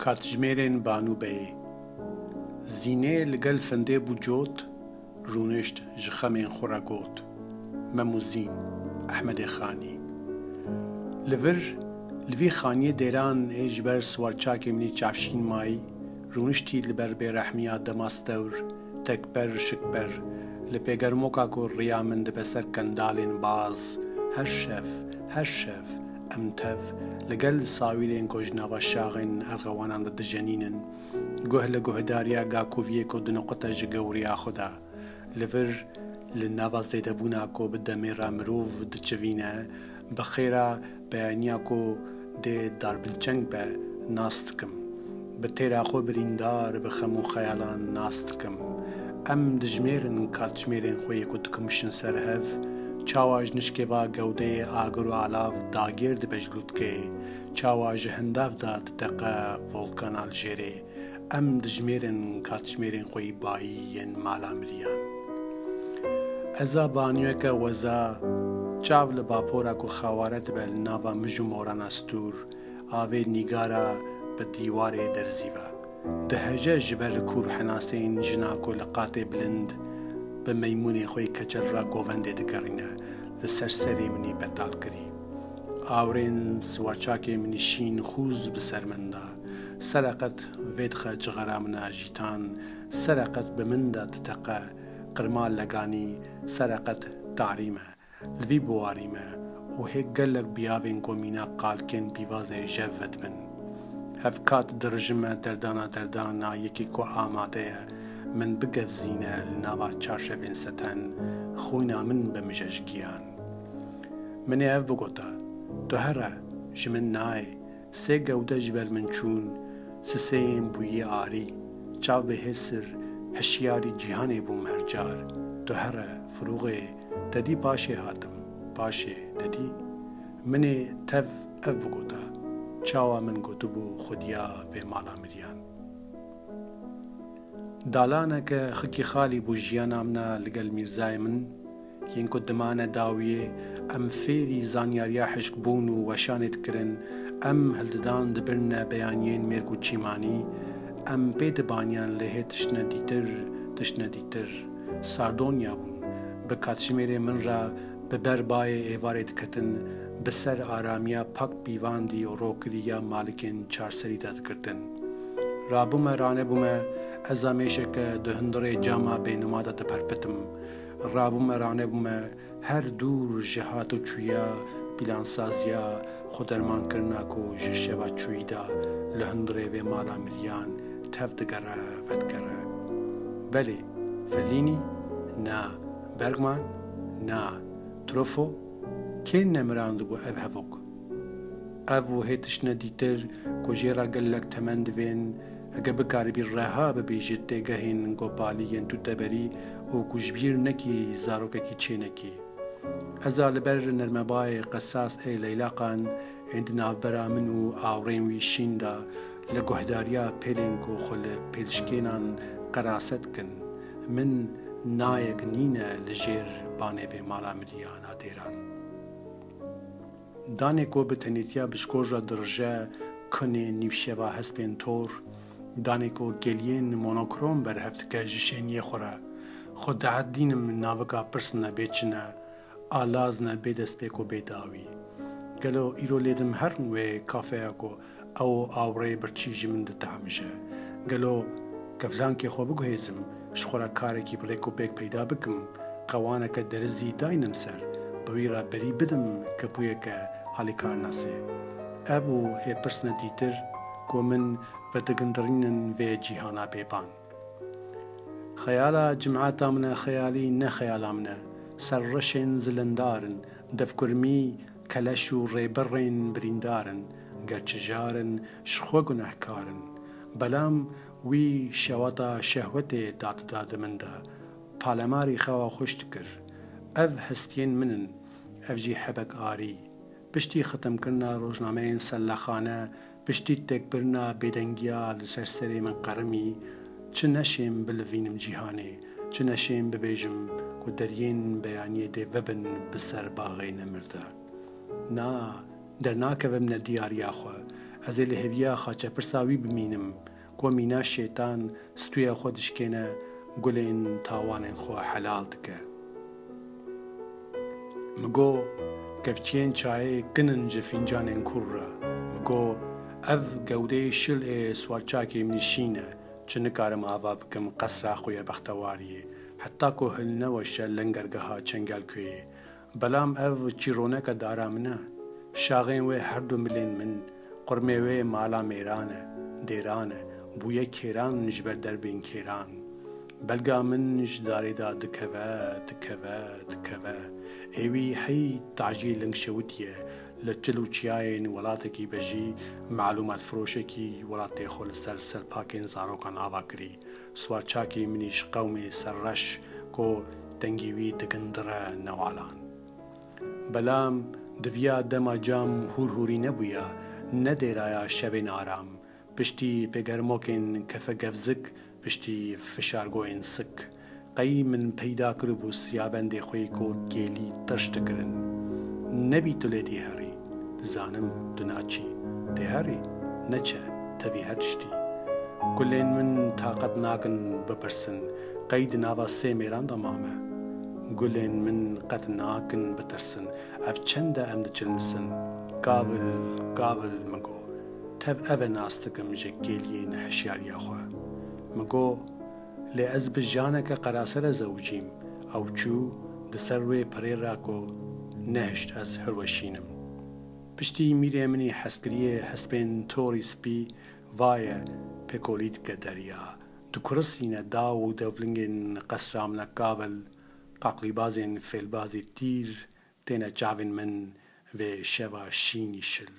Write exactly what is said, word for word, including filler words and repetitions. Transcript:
Katjimêrên Banû Beyê. Zînê li gel findê bû cot, rûnişt ji xemên xwe re got, Mem û Zîn, Ehmedê Xanî. Li vir, li vî xaniyê dêran ê ji ber siwarçakê min î çavşîn mayî, rûniştî li ber bêrehmiya dema stewr, tekber şikber, li pêgermoka ku riya min dibe ser kendalên baz, her şev, her şev, em tev, li gel sawîrên ku ji nava şaxên erxewanan de dijenînin, guh li guhdariya gakoviyê ku diniqute ji gewriya xwe de, li vir, li nava zêdebûna ku bi demê re mirov diçivîne, bi xêra peyaniya ku dê darbilçeng be, nas dikim. Bi têra xwe birîndar bi xem û xeyalan nas dikim. Em dijmêrin katjimêrên xwe yê ku dikumişin ser hev, çawa ji nişkê va gewdeyê agir û alav dagêr dibe ji lûtkeyê, çawa ji hindav de diteqe volkana li jêrê. Em dijmêrin katjimêrên xwe yî bayî yên mala miriyan. Eza banûyeke weza, çav li bapora ku xaware dibe li nava mij û morana stûr, avê nîgara bi dîwarê derzî ve. Diheje ji ber kûr henasên jina ku li qatê bilind bi meymûnê xwe yê keçel re govendê digerîne, li ser serê min î betal kirî. Awirên siwarçakê min î şîn xûz bi ser min de. Sereqet vêdixe cixera min a jîtan, sereqet bi min de diteqe, qirma leganî, sereqet tarî me, li vî biwarî me û hê gelek biyavên ku mîna qalkên pîvazê jev vedibin. Hevkat dirijime derdana derdana yekî ku amade ye min bigevzîne li nava çarşevên seten, xwîna min bi mij e ji giyan. Min ê ev bigota, tu here, ji min nayê, Sê gewde ji ber min çûn, siseyên bûyî arî, çav bi hêsir, hişyarî cîhanê bûm her car. Tu here, firûxê, te dî paşê hatim, paşê, te dî. Min ê tev ev bigota, çawa min gotibû xwediya vê mala miriyan. Dalaneke xikî xalî bû jiyana min a li gel mîrzayê min, yên ku dimane dawiyê, em fêrî zanyariya hişkbûn û weşanê dikirin, em hildidan dibirine beyaniyên mêrg û çîmanî, em pê dibaniyan lê hê tiştine dîtir, tiştine dîtir. Sardonya bûn, bi katjimêrê min re bi ber bayê êvarê diketin, bi ser aramiya pak pîvandî û rokirî ya malikên çarserî de digirtin. Rabûme ranebûme, ez a mêşeke di hundirê cama bênuma de diperpitim. Rabûme ranebûme, her dûr ji hat û çûya, pîlansaziya, xwedermankirina ku ji şeva çûyî de li hundirê vê mala miriyan tev digere, vedigere. Belê, Fellînî? Na. Bergman? Na. Truffaut? Kê nemirandibû ev hevok? Ev û hê tiştine dîtir ku jê re gelek temen divên, heke bikaribî reha bibêjî têgehên gopalî yên tûteberî û ku ji bîr nekî zarokekî çênekî. Ez a li ber nermebayê qesas ê leylaqan ên di navbera min û awirên wî şîn de li guhdariya pêlên ku xwe li pêlşikênan qerase dikin, min nayek nîne li jêr banê vê mala miriyan a dêran. Danê ku bi tenêtiya bişkoja dirije kunê nîvşeva hespên tor, danê ku geliyên monokrom berhev dike ji şêniyê xwe re, xwe dihetdînim navika pirsine bê çi ne, alazine bê destpêk û bê dawî. Gelo îro lê dim herin wê kafeya ku ew awirê birçî ji min ditamije? Gelo kevlankê xwe biguhêzim, ji xwe re karekî bi rêk û pêk peyda bikim, qewaneke derizî daynim ser, bi wî re berî bidim kepûyeke halîkarnasê? Ev û hê pirsine dîtir ku min vedigindirînin vê cîhana bêvan. Xeyala cimata min e xeyalî ne xeyala min e, ser reşên zilindar in, devkurmî, keleş û rêberên birîndar in, gerçi jar in, ji xwe gunehkar in. Belam wî şewata şehwetê dadida di min de, palemarî xewa xweş dikir. Ev hestiyên min in, ev jî hebek arî. Piştî xitimkirina rojnameyên sellexane, piştî têkbirina bêdengiya li ser serê min qerimî, çi neşêm bilivînim cîhanê, çi neşêm bibêjim ku deriyên beyaniyê dê vebin bi ser baxê nemir de. Na, dernakevim nediyariya xwe. Ez ê li hêviya xaçepirsa wî bimînim, ku mîna şêtan stûya xwe dişkêne, gulên tawanên xwe helal dike. Min got, kevçiyên çayê kin in ji fîncanên kûr re. Min got, ev gewdeyê şil ê siwarçakê min şîn e, çi nikarim ava bikim qesra xwe ya bextewariyê, heta ku hilneweşe lengergeha Çengelkuyê. Belam ev çîroneke dara min e. Şaxên wê her du milên min, qurmê wê mala mêran e, dêran e, bûye kêran ji ber derbên kêran. Belga min ji darê de dikeve, dikeve, dikeve. Ê wî hey tajî ling şewitiye, li çil û çiyayên welatekî be jî, malûmatfiroşekî welatê xwe li ser selpakên zarokan ava kirî. Siwarçakê min î ji qewmê serreş ku dengê wî digindire newalan. Belam di viya dema cam hûrhûrî nebûya, ne dêraya şevên aram, piştî pêgermokên kefegevzik, piştî fişargoyên sik. Qey min peyda kiribû siyabendê xwe yê ku kêlî tirş dikirin. Nebî tu lê dî herî. Dizanim tu naçî. Dê herî, neçe, tevî her tiştî. Gulên min taqet nakin bipirsin, qey di nava sê mêran de mame. Gulên min qet nakin bitirsin, ev çend e em diçilmisin. Kavil, kavil, min got. Tev ev e nas dikim ji kêliyên hişyariya xwe. Min got, lê ez bi janeke qerasere zewicîm. Ew çû di ser wê pirê re ku nehişt ez hilweşînim. Piştî mîrê min î hezkiriyê hespên torî spî vaye pêkolî dike derya. Dikurisîne daw û devlingên qesra min e kavil, qaqlîbazên fêlbazî tîr têne çavên min vê şeva şînî şil.